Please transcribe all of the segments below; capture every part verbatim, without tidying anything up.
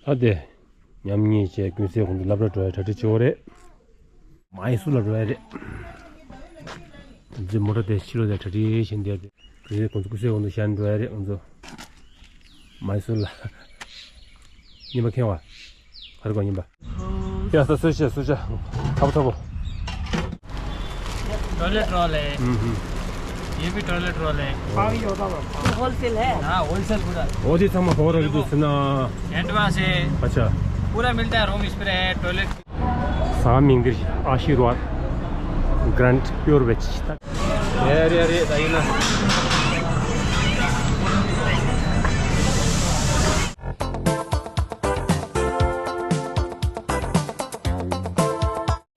ད་དེ། མཉམ་ཉལ་བྱས་ཀུན་གསལ་ཁོང་ཚོ་སློབ་གྲྭ་འགྲོ་ཡ་གྲ་སྒྲིག་བྱེད་དགོས་རེད། མའི་སུར་ལ་འགྲོ་ཡ་རེད། ང་ཚོའི་མོ་ཊ་དེ་ཕྱི་ལོགས་དེ་གྲ་སྒྲིག་བྱས་འདིར་དེ། ཀུན་གསལ་ཁོང་ཚོ་ཀུན་གསལ་ཁོང་ཚོ་ཞལ་འགྲོ་ཡ་རེད་ང་ཚོ། མའི་སུར་ལ། རྔན་པ་ཁེངས་པ། ག་རེ་གོ་རྔན་པ། ཡ་ས་སོས་ཤ་སོས་ཤ། ཚ་པོ་ཚ་པོ། toilet roll है। हम्म, हम्म। ये भी टॉयलेट रोल है। ये होलसेल है। हाँ, होलसेल पूरा। वो जी, थमा हो रहा है, दूसरा। एडवांस है। अच्छा। पूरा मिलता है, रूम स्प्रे है, टॉयलेट। ས་མིང་འདིར་ཨ་ཤི་ར་བཱད་གྷ་རན་ཌི་པིའུར་བེཇ། ཡ་རེད་རེད། ད་ཡིན་ན།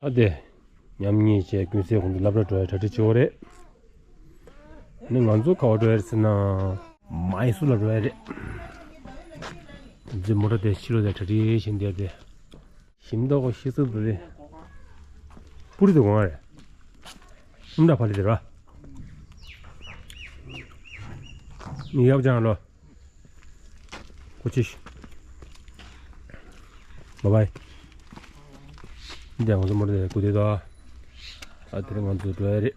ཨ་དེ། མཉམ་ཉལ་བྱས་ཀུན་གསལ་ཁོང་ཚོ་སློབ་གྲྭ་འགྲོ་ཡ་གྲ་སྒྲིག་བྱེད་དགོས་རེད། ནི་ང་ཚོ་ག་པར་འགྲོ་ཡ་རེད་ཟེར་ན། མའི་སུར་ལ་འགྲོ་ཡ་རེད། ང་ཚོའི་མོ་ཊ་དེ་ཕྱི་ལོགས་དེ་གྲ་སྒྲིག་བྱས་འདིར་དེ། ཞིམ་མདོག་ཁོ་ཤི་སུ་དུ་དེ། པུ་རི་དུ་གོང་རེད། ཨུམ་ད་ཕ་ལི་དེ་ར། མི་ཡག་ཅང་ལོ། ཀོ་ཅི། བ་བའི། འདི་ང་ཚོ་མོ་ཊ་དེ་སྒུག་བསྡད་དོ། ཨ་དེ་རིང་ང་ཚོ་འགྲོ་ཡ་རེད།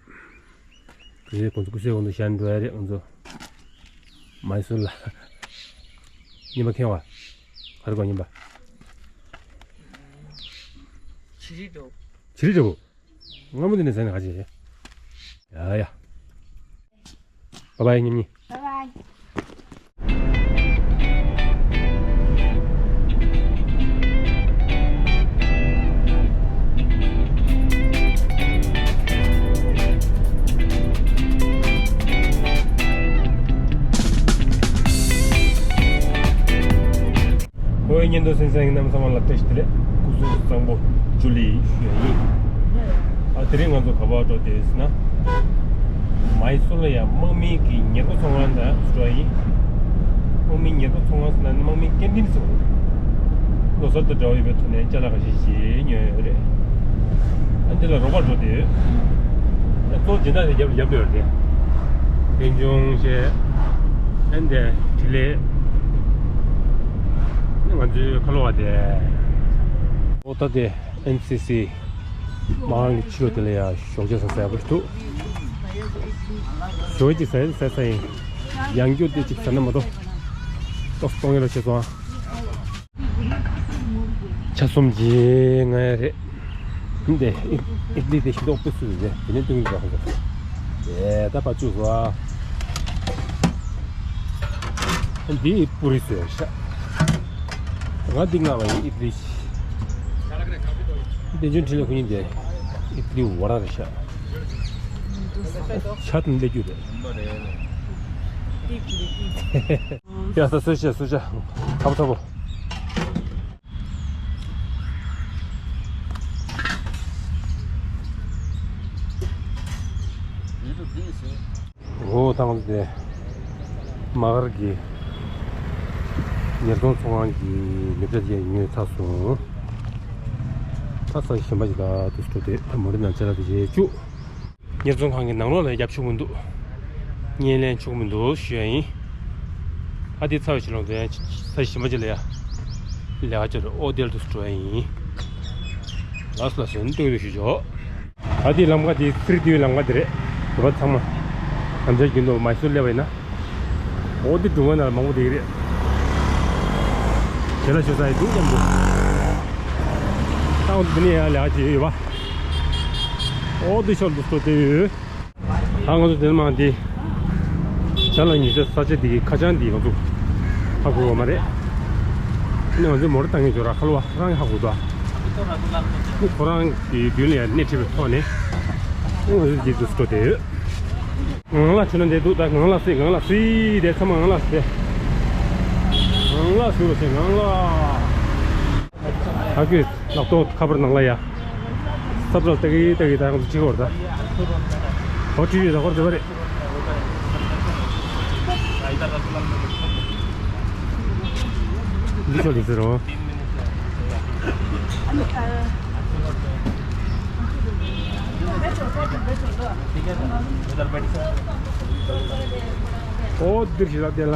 དེ་རིང་ཁོང་ཚོ་ཀུན་གསལ་ཁོང་ཚོ་ཞལ་འགྲོ་ཡ་རེད་ང་ཚོ། མའི་སུར་ལ། རྔན་པ་ཁེངས་པ། ག་རེ་གོ་རྔན་པ། ཇི་རི་འགྲོ། ཇི་རི་འགྲོ། སྔ་མོ་འདི་ནས་ཟ་ནས་ག་ཅི་བྱེད། ཡ་ཡ། བ་བའི་མཉམ་ཉལ། བ་བའི། ཁོའི་སྙན་ཐོ་གསན་མཁན་རྣམ་པ་ཚང་མ་ལ་བཀྲ་ཤིས་བདེ་ལེགས། སྐུ་གཟུགས་བཟང་པོ། ཇུ་ལི་ཞུ་ཡ་ཡིན། ཨ་དེ་རིང་ང་ཚོ་ག་པར་འགྲོ་བསྡད་ཟེར་ན། མའི་སུར་ལ་ཡ་དམག་མི་གི་ཉེར་མཁོ་ཚོང་ཁང་དུ་འགྲོ་ཡ་ཡིན། དམག་མི་ཉེར་མཁོ་ཚོང་ཁང་ཟེར་ན་དམག་མི་སྐྱེལ་འདྲེན་ཟེར་བ། ལོ་གསར་དང་འབྲེལ་བ་ཡོད་པའི་ཐོག་ནས་ཅ་ལག་ཁ་ཤས་ཤིག་ཉོ་ཡ་ཡོད་རེད། ཨ་འདི་ལ་རོགས་པ་འགྲོ་བསྡད་ཡོད། ཨ་གཙོ་བོ་སྦྱིན་བདག་དེ་རྒྱབ་ལ་རྒྱབ་ཡོད་རེད། ཕན་ཆུང་བྱས། ཨ་འདི་འཕྲིན་ལས། ང་ཚོའི་ཁ་ལོ་བ་དེ། ཨོ་ད་དེ་ཨེན་སི་སི་དམག་ཁང་གི་ཕྱི་ལོགས་དེ་ལ་ཡ་ཞོགས་ཇ་ཟ་ས་ཡག་པོ་ཞིག་འདུག་ཞོགས་ཇ་ཟ་ས་ཟ་ས་ཡིན། ཡང་སྐྱོ་དེ་གཅིག་ཟ་ན་མ་གཏོགས། ཏོག་ཙམ་གཏོང་ཡ་ལ་བྱས་སོང་ཨ། ཆ་གསུམ་གྱི་ང་ཡ་རེད། འདི་ཨི་ཨི་ལི་དེ་ཤིན་ཏུ་དཔེ་སུ་རེད། དེ་ནས་ཏུང་ཡི་ར་ཧོ་ཟ། དེ་ད་པ་བཅུག་སོང་ཨ། འདི་པུ་རི་བཟོས་ཤག་ང་འདི་མངགས་པ་ཡིན་ཨི་ཏི་ལི། དེ་ཆུང་འཕྲིན་ལས་ཁོ་གཉིས་དེ་ཨི་ཏི་ལི་ཝ་ར་རེད་ཤག་ཆ་དང་ལས་རྒྱུ་རེད། ཡ་ས་སོས་ཤ་སོས་ཤ། ཚ་པོ་ཚ་པོ། འོ་ད་ང་ཚོ་དེ་མ་གར་གྱི་ཉེར་ཚོང་ཚོང་ཁང་གི་ལེབ་ཇ་དེ་ཉོས་ཚར་སོང་། ད་ས་གཞན་པ་ཞིག་ལ་དུས་སུ་འགྲོ་དེ་ད་མོ་རི་ནང་ཅ་ལག་དེ་བྱས་བཅུག་ཉེར་ཚོང་ཁང་གི་ནང་ལོགས་ལ་རྒྱབ་ཆོག་མི་འདུག་བརྙན་ལེན་ཆོག་མི་འདུག་ཞུ་ཡ་ཡིན། ཨ་དེ་ཚར་བའི་ཕྱིར་ལོག་དེ་ས་གཞན་པ་ཅིག་ལ་ཡ་ལས་ཀ་བྱེད་རོགས་ཨོ་དེ་ལ་དུས་སུ་འགྲོ་ཡ་ཡིན། ལགས་སོ་ལགས་སོ། ཏོག་ཏོག་ཞུ་ཆོག་ཨ་དེ་ལམ་ཁ་དེ་ཚིར་དེའི་ལམ་ཁ་དེ་རེད། བོད་པ་ཚང་མ་དམ་བཅའ་རྒྱུན་དུ་མའི་སུར་སླེབས་པ་ཡིན་ན། ཨོ་དེ་སྒྲུང་བ་ན་མང་པོ་དེ་གི་རེད། དེ་ལ་ཞོ་ས་ཡི་འདུག་མཉམ་དུ། ད་འོ་དེ་ནས་ཡང་ལས་ཀ་བྱེད་ཡོད་པ། ཨོ་དེ་ཤོར་འདུག་སོ་དེ་ཡོད། ད་ང་ཚོ་དེ་མང་དེ་ཇ་ལ་ཉོ་ས་ས་ཆ་དེ་གི་ཁ་བྱང་དེ་ང་ཚོ་ཧ་གོ་བ་མ་རེད། ཨ་ནི་ང་ཚོའི་མོ་ཊ་བཏང་མཁན་ཇོ་ར་ཁ་ལོ་བ་ཁོ་རང་ཧ་གོ་འདུག་ཨ་ནི་ཁོ་རང་གི་མདུན་ལ་ཡང་སྣེ་ཁྲིད་པའི་ཐོག་ནས་ཨ་ནི་ང་ཚོ་དེ་དུས་སུ་འགྲོ་བསྡད་ཡོད། ངང་ལ་མཆོད་ན་བསྡད་འདུག་ད་ངང་ལ་སྲིད་ངང་ལ་སྲིད་དེ་ཚང་མ་ངང་ལ་སྲིད། ངང་ལ་སྲིད་པ་ཞིག་ངང་ལ། ཨ་ཁུ་ལག་ཏོག་ཁ་པར་ནང་ལ་ཡ། སབ་ར་ལྟ་གི་ལྟ་གི་ད་ང་ཚོ་གཅིག་བར་ད། ཧོ་ཁྲི་ཡོད་ད་ཧོར་དེ་བ་རེད། འདི་ཆོག་འདི་ཟེར་རོ། ཨོ་འདིར་ཞིག་ལ་བསྡད་ལ།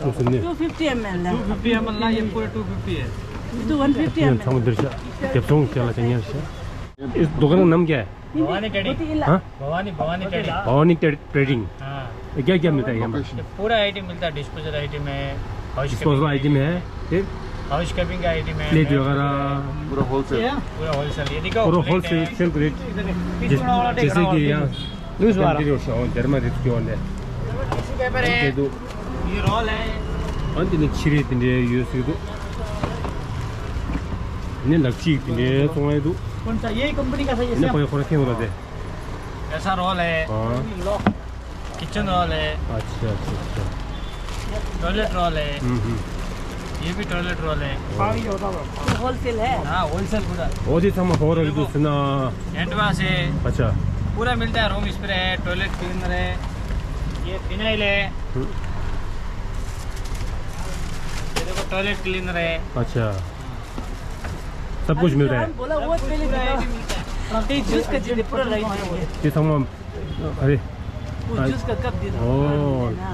ལ། ལུགས་སུ་ནི། Two fifty ml है। Two fifty ml ना, ये पूरा two fifty है। ये तो one fifty ml। ཚང་མ་འདིར་བཞག་རྒྱབ་ཚོང་ཅན་ལ་ཅང་ཉར་བཞག་དེ་དུ་ག་རང་ནམ་རྒྱལ། भवानी टेडी। हाँ? भवानी, भवानी टेडी। भवानी टे-, ट्रेडिंग। हाँ। ये क्या क्या मिलता है यहाँ पर? ये पूरा आइटम मिलता है, डिस्पोजल आइटम है, हाउस डिस्पोजल आइटम है, फिर हाउस कीपिंग का आइटम है, प्लेट वगैरह। पूरा होलसेल। पूरा होलसेल। ये देखो, पूरा प्लेट होलसेल, है। Cell rate. इधर है। जैसे, जैसे कि यहाँ लुज वाला। कंप्यूटर और शॉप, धर्मा रिस्क के वाले। टिश्यू पेपर है। ये दो। ये रोल है। ཨ་འདི་ནི་ཕྱི་རིགས་དེ་འདྲའི་ཡོད་སྲིད་འདུག་ཨ་ནི་ལག་གཅིག་དེ་འདྲའི་བཙོང་ཡ་འདུག कौन सा? यही कंपनी का सही है। ཨ་ནི་ཕ་ཡ་ཁོ་ར་ཁེངས་ར་དེ། ऐसा रोल है। हाँ। किचन रोल है। अच्छा, अच्छा, अच्छा। टॉयलेट रोल है। हम्म, हम्म। ये भी टॉयलेट रोल है। हाँ। ये होलसेल है। हाँ, होलसेल पूरा। ओ जी, हम हो रही दूसरी ना। हैंड वॉश है। अच्छा। पूरा मिलता है, रूम स्प्रे है, टॉयलेट क्लीनर है, ये फिनाइल है। हम्म। ये देखो, टॉयलेट क्लीनर है। अच्छा। सब कुछ मिल रहा है। बोला वो पहले पूरा दिखाओ। आइटम मिलता है। ये जूस का चीज़ है, पूरा लाइन है। ये तमाम, अरे। वो जूस का कप दे दो। ओ। है ना?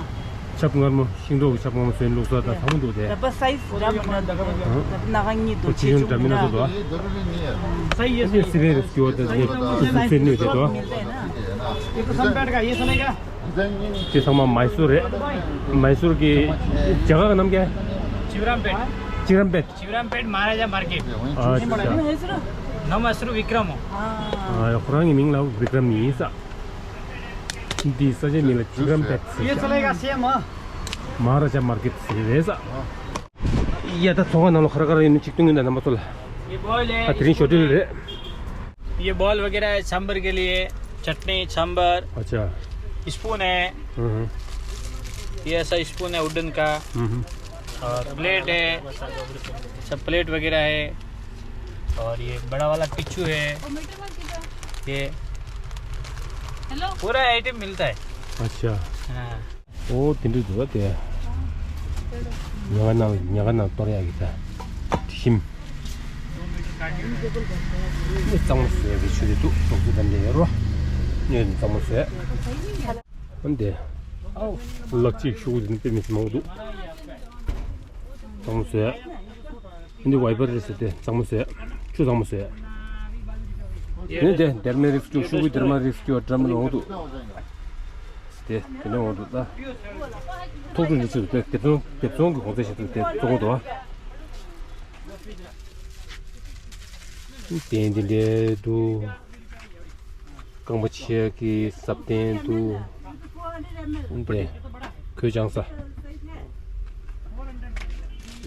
ཆབ་མངར་མོ། ཤིང་ཏོག་གི་ཆབ་མངར་མོ་བཟོས་ལུགས་སྲོལ་དང་ཐང་མོ་འདུག་དེ། ད་པ་སའི་ཛི་འདྲ་མི་འདྲ་འདུག་ཧང་། ད་ནག་གཉིས་འདུག་ཁྱི་ཆུང་འདྲ་མི་འདྲ་འདུག་ཨ། སའི་ཡེ་སི་རེ་སི་ཀྱུ་ཨོ་ད་དེ་སུ་སུ་ནུས་དེ་འདུག་ཨ། ये तो सनपैड का, ये सुनेगा। དེ་ཚང་མ་མའི་སུར་རེད། མའི་སུར་གྱི་རྒྱ་གར་གྱི་རྣམ་རྒྱལ། चिवरामपेट। चिवरामपेट। चिवरामपेट महाराजा मार्केट। अच्छा। नाम असरु विक्रम हो। ཨ། ཁོ་རང་གི་མིང་ལ་བི་ཀྲམ་ཡིན་ས། འདི་ས་ཆའི་མིང་ལ་चिवरामपेट ཟེར། ये चलेगा सेम, हाँ। महाराजा मार्केट ཟེར་རེད་ས། ཡ་ད་ཚོང་ཁང་ནང་ལ་ག་རེ་ག་རེ་ཡོད་ན་གཅིག་སྟོན་གྱིན་ད་རྣམ་པ་ཚོ་ལ། ये बॉल है। ཨ་དེ་རིང་ཞོ་ཏྲིལ་རེད། ये बॉल वगैरह है सांभर के लिए, चटनी सांभर। अच्छा। स्पून है। हम्म, हम्म। ये ऐसा स्पून है वुडन का। हम्म, हम्म। और प्लेट है, सब प्लेट वगैरह है। और ये बड़ा वाला टिश्यू है। ये पूरा आइटम मिलता है। अच्छा। हाँ। ཨོ་དེ་འདྲ་འདུག་ཨ་དེ། ཉ་ག་ནང་ཉ་ག་ནང་གཏོར་ཡག་གི་ད། དྲི་ཞིམ། ནི་གཙང་མ་བཟོས་པའི་ཆུ་དེ་འདུག་གྲོགས་པོ་དེ་འདྲ་ཡོད་རོ། ནི་གཙང་མ་བཟོས། ཨ་འདི། ལག་གཅིག་ཤོག་གུ་དེ་ནི་དཔེ་མི་སྲིད་མང་པོ་འདུག་གཙང་མ་བཟོས། འདི་ཝའི་པར་རེད་ཟེར་ཏེ་གཙང་མ་བཟོས། ཆུ་གཙང་མ་བཟོས། ནི་དེ་དེར་མའི་རིགས་སྐྱོ་ཤོག་གུ་དེར་མ་རིགས་སྐྱོ་འགྲམ་ལོང་འདུག་དེ་དེ་ནས་འོང་འདུག་ད། ཐོག་ཏུ་འདི་ཚོ་དེ་དེབ་ཚོང་དེབ་ཚོང་གི་གོང་ཚད་ཞིག་ཏུ་དེ་བཙོང་འདུག་ཨ། དེ་འདི་འདྲའི་འདུག་རྐང་པ་ཆེ་གི་སབ་ཏན་འདུག་དེ་གོས་བཅང་ས།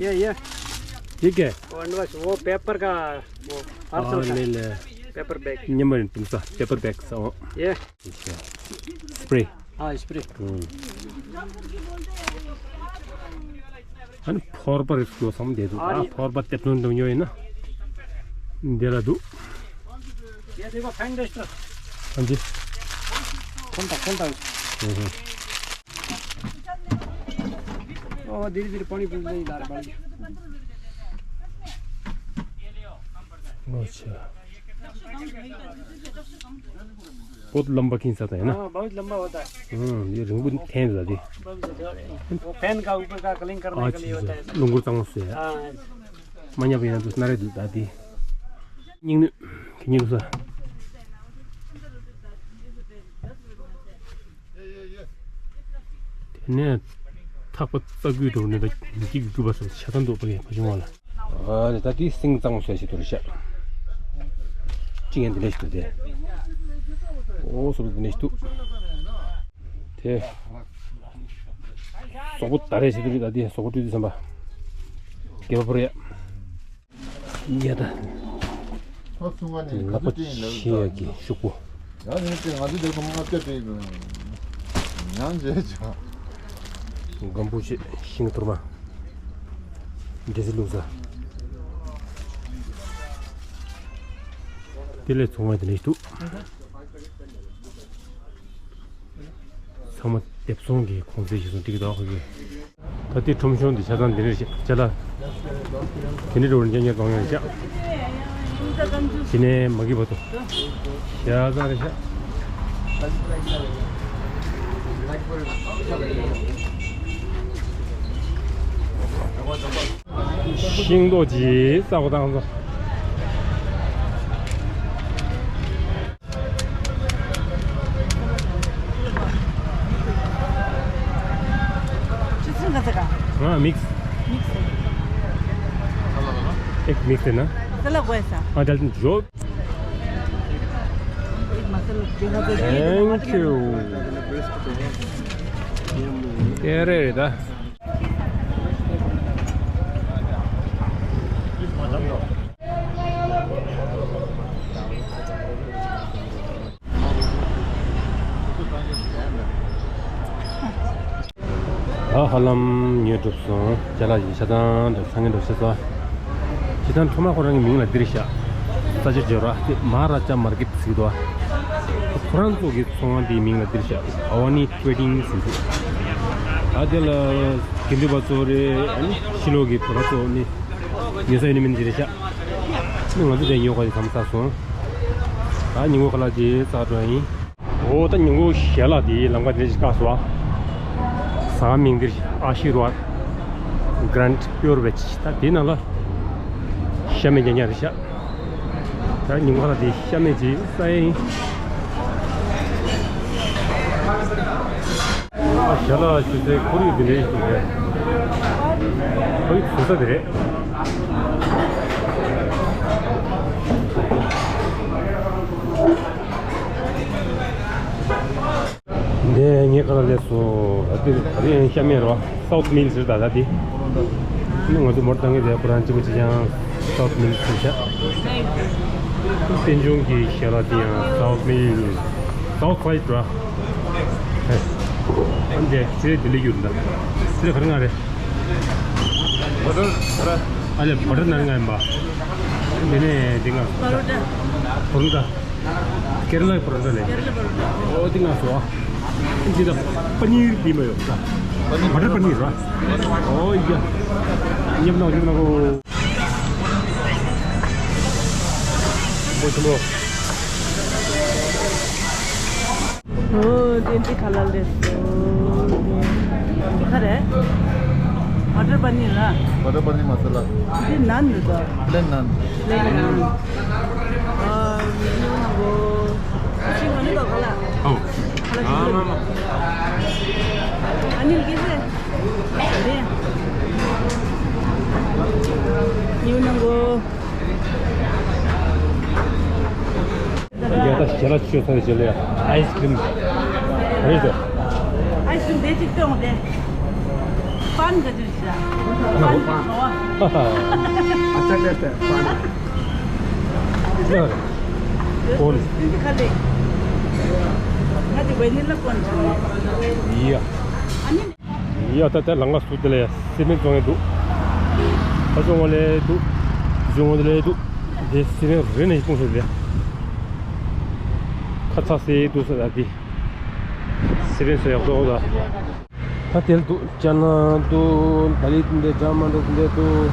ये, ये। ठीक है। वो पेपर का, वो पार्सल का। ले, ले। Paper bag. ཉི་མ་རིང་འདུག་ས་པེ་པར་བེག་ས། ये। སྤྲེ། ཨ་སྤྲེ། ཨ་ནི་ཕོར་པ་རེ་སྐྱོ་བསམ་བསྡད་འདུག་ཨ་ཕོར་པ་དེབ་ཚོང་འགྲོ་ཉོ་ཡིན་ན། འདི་ལ་འདུག ये देखो, फाइन रजिस्टर। ཨ་འདི། खोलता, खोलता। ཧུ་ཧུ། धीरे धीरे पानी पूछ नहीं डाल पानी। अच्छा। बहुत लंबा खींच सकता है ना? हाँ, बहुत लंबा होता है। हम्म, ये रिंगू थैंक दादी। वो फैन का ऊपर का कलिंग करने के लिए होता है। लुंगुर तंग से। हाँ। मान्या भी ना तो नारे दादी। ཉིང་ནུས་ཁྱི་ཉིང་ས། དེ་ནས་ཐག་པ་རྩ་རྒྱུད་འགྲོ་ནས་ད་ཉིང་ཁྱི་གི་སྒྲུབ་པ་སོགས་ཆ་ཚང་འདུག་པ་ཡིན་པ་བྱུང་བ་ལ། ཨ་ནི་ད་དེ་སིང་གཙང་བཟོས་ཞིག་ཏུ་རེད་ཤག་ཅི་ཡང་འདི་འདྲ་ཞིག་འདུག་སྟེ། ཨོ་སོ་འདི་འདྲ་ཞིག་འདུག་དེ། སོག་པོ་ད་རེས་ཞིག་ཏུ་རེད་ད་དེ་སོག་པོ་སྤྲུལ་དུས་བསམ་པ། སྐྱེ་བ་ཕོར་ཡ། ཉེ་ད། ལག་པ་ཆེ་ཡ་གི་ཤོག་བུ། ཡང་ནས་ཀྱི་ང་ཚོ་དེ་ཁོང་ལྔ་བརྒྱ་སྤྲད་ཡོད། ཡང་རྗེས་ཆ། སྒམ་པོ་ཆེ་ཤིང་ཐོར་མ། འདྲེ་སི་བླུགས་ས། དེ་ལས་ཚོང་བ་དེ་ལས་འདུག་ཚང་མ་སྡེབ་ཚོང་གི་གོང་ཚད་ཞིག་སོང་ཏིག་ཏོག་གི། ད་ལྟའི་ཁྲོམ་གཞུང་འདི་ཆ་ཚང་འདི་འདྲ་ཞིག་ཅ་ལག་འདི་འདྲ་འགྲོ་བར་འགྱངས་འགྱངས་གཏོང་ཡོང་ཤག་དེ་ནས་མ་གི་བ་དོ་ཞ་ཚང་རེད་ཤག་ཤིང་ཏོག་ཅིག་ས་གོ་བཏང་སོང་། हाँ, मिक्स। मिक्स है। एक मिक्स है ना? चला हुआ है सा। हाँ, चल, जो। एक मसाला जो है, तो ये Thank टमाटर you। तेरे दा। ཨ་ཧ་ལམ་ཉོས་གྲུབ་སོང་། ཅ་ལག་ཡིན་ཆ་ཚང་འདྲ་ཚང་གི་འདྲ་ཆ་ཚང་། ཆ་ཚང་ཁྲོམ་ཁོ་རང་གི་མིང་ལ་འདིར་བཞག་ས་ཆ་འབྱོར་བ་དེ་མ་ར་ཅ་མར་ཀེད་ཟེར་གི་འདུག་ཁོ་རང་ཚོ་གི་ཚོང་བ་འདིའི་མིང་ལ་འདིར་བཞག་ཨ་ཝ་ནི་ཊེ་རེ་ཌིང་ཟེར་གི་འདུག་ཨ་དེ་ལ་དགེ་འདུན་པ་ཚོ་རེད། ཕྱི་ལོགས་ཀྱི་བོད་པ་ཚོ་ནི་ཉོ་ས་ཡོད་ནི་མིན་འདིར་བཞག་ང་ཚོ་དེ་ཉོ་ག་ཡི་ཁམས་ས་སོང་། ད་ཉིན་གུང་ཁ་ལག་ཅིག་ཟ་འགྲོ་ཡིན། འོ་ད་ཉིན་གུང་ཞལ་ལག་དེའི་ལམ་ཁ་དེ་ཞིག་བཀག་སོང་ཨ། ཟ་ཁང་མིང་འདིར་ཨ་ཤི་རུ་ཝཱད་གྷ་རན་ཌི་པིའུར་ཝེཇ། ད་དེའི་ནང་ལ་ཤ་མེད་རྐྱང་རྐྱང་རེད་ཤག་ད་ཉིན་གུང་ཁ་ལག་དེ་ཤ་མེད་ཅིག་ཟ་ཡིན། ཨ་ཞལ་ལག་ཞུ་སའི་ཁོར་ཡུག་འདི་འདྲའི་ཞིག་རེད། ཁོར་ཡུག་བཟོ་ས་དེ་རེད། འདི་ངའི་ཁ་ལ་སླེབས་སོང་། ད་འདི་ད་རིང་ཤ་མེད་རོ། སའུཐ་མིལ་ཟེར་ད་ད་འདི། ནི་ང་ཚོ་མོར་བཏང་གི་རེད། ཁོ་རང་གཅིག་པ་གཅིག་རྐྱང་སའུཐ་མིལ་ཟེར་ཤག་པན་ཆུང་གི་ཞལ་ལག་དེ་ཡང་སའུཐ་མིལ། སའུཐ་ཧྥ་རའེ་ཌི་ར། ཨ་འདི་ཚེ་རིང་ལྡི་ལི་ཡུལ་འདི། ཚེ་རིང་ག་རེ་ང་རེད། བ་ཊར་ག་རེ། ཨ་ལེ་བ་ཊར་ནན་ང་ཡིན་པ། འདི་ནས་འདི་ང་། པ་རོ་ཊ། པ་རོ་ཊ། ཀེ་ར་ལ་པ་རོ་ཊ་ལེ། ཀེ་ར་ལ་པ་རོ་ཊ། ཨོ་དེ་ང་སོ། ཅི་ད་པ་ནིར་དེ་མ་ཡོད་ད། མ་ཊར་པ་ནིར་ར། ཨོ་ཡ། ཉམས་ན་ཉམས་ན་གོ། པོ་ཆུ་མོ། ཨོ་དེ་འདི་ཁ་ལ་ལེ་སོ། འདི་ག་རེ། མ་ཊར་པ་ནིར་ར། མ་ཊར་པ་ནིར་མ་ས་ལ། འདི་ནན་འདུག་ད། པླེན་ནན། པླེན་ནན། ཨ། ཉོ་ན་གོ། ཨ་ཤི་ང་ནི་ད་ག་ལ། ཨོ། ག་ལ་ཤི་ང་། ཨ་ནི་ལ་ཀི་སེ། རེད། ཉོ་ན་གོ། ཡ་ད་ཞལ་ལག་ཆོས་ཚང་ཞལ་ལག་ཡ། ཨའི་སི་ཀྲིམ། རེད་དོ། ཨའི་སི་ཀྲིམ་དེ་གཅིག་སྟོན་དེ། པན་ག་ཅིག་ཤ། པན་ག་ཤ། ཨ་ཅག་ཏེ་ཏེ་པན། ཡ། ཀོན། དེ་ག་ལེ། ང་དེ་ཝེ་ནི་ལ་ཀོན་ཆུ། ཡ། ཨ་ནི། ཡ་ད་ལྟ་ལམ་ཁ་ཟུར་དེ་ལ་ཡ་སི་མེན་བཙོང་ཡ་འདུག་ད་བཙོང་བ་ལས་འདུག་བཙོང་བ་དེ་ལས་འདུག་དེ་སི་མེན་རེ་ནས་སྤུངས་སོང་དེ། ཁ་ཚ་སེ་འདུག་ས་ད་དེ། སི་མེན་བཟོ་ཡག་འདུག་ད། ད་དེ་ལ་འདུག་ཅ་ན་འདུག་ད་ལི་འདི་འདྲ་ཇ་མ་འདྲ་འདི་འདྲ་འདུག་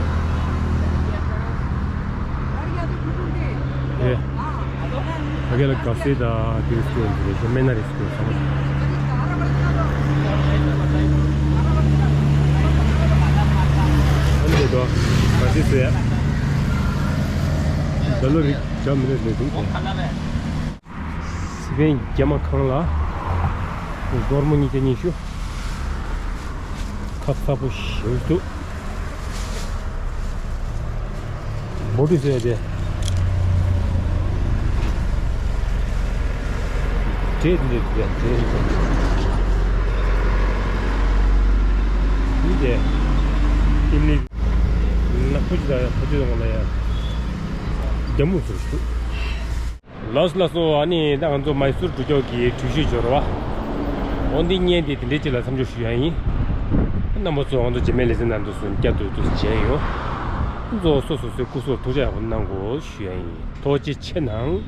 ཨེ། ཨ་ཁེ་ལ་ག་ཟེ་ད་དེ་རིགས་སྐོར་འདི་རེད། མེ་ན་རིགས་སྐོར་ཚང་མ། ཨ་ནི་དེ་དོ་ག་ཟེ་ཟེ། ད་ལོ་རིགས་ཇ་མི་འདྲ་འདྲ་འདུག་སི་པན་རྒྱ་མ་ཁང་ལ་སྒོར་མོ་ཉིས་བརྒྱ་ཉི་ཤུ། ཁ་ཚ་པོ་ཞེ་པོ་འདུག་བོ་ཊི་ཟེར་ཡ་དེ། འདྲེ་འདི་འདྲེ་འདྲེ་འདི་དེ་ཨིམ་ལི་ནག་པོ་ཅིག་ལ་ཡ་ཁོ་ཚོའི་ངོ་ལ་ཡ་རྒྱ་མོ་ཟེར་འདུག་ལགས་སོ་ལགས་སོ། ཨ་ནི་ད་ང་ཚོ་མའི་སུར་འགྲོ་ཕྱོགས་ཀྱི་འགྲུལ་བཞུད་འབྱོར་བ། འོ་འདི་བརྙན་འདི་དེ་འདྲའི་ཅིག་ལ་མཚམས་འཇོག་ཞུ་ཡ་ཡིན། རྣམ་པ་ཚོ་ང་ཚོ་རྗེས་མའི་ལེ་ཚན་ནང་དུ་སུ་བསྐྱར་དུ་དུ་མཇལ་ཡོང་། ཁོང་ཚོ་སོ་སོ་སོའི་སྐུ་གཟུགས་ཐུགས་ཅག་ཡག་པོ་གནང་དགོས་ཞུ་ཡ་ཡིན། ཐུགས་རྗེ་ཆེ་གནང་།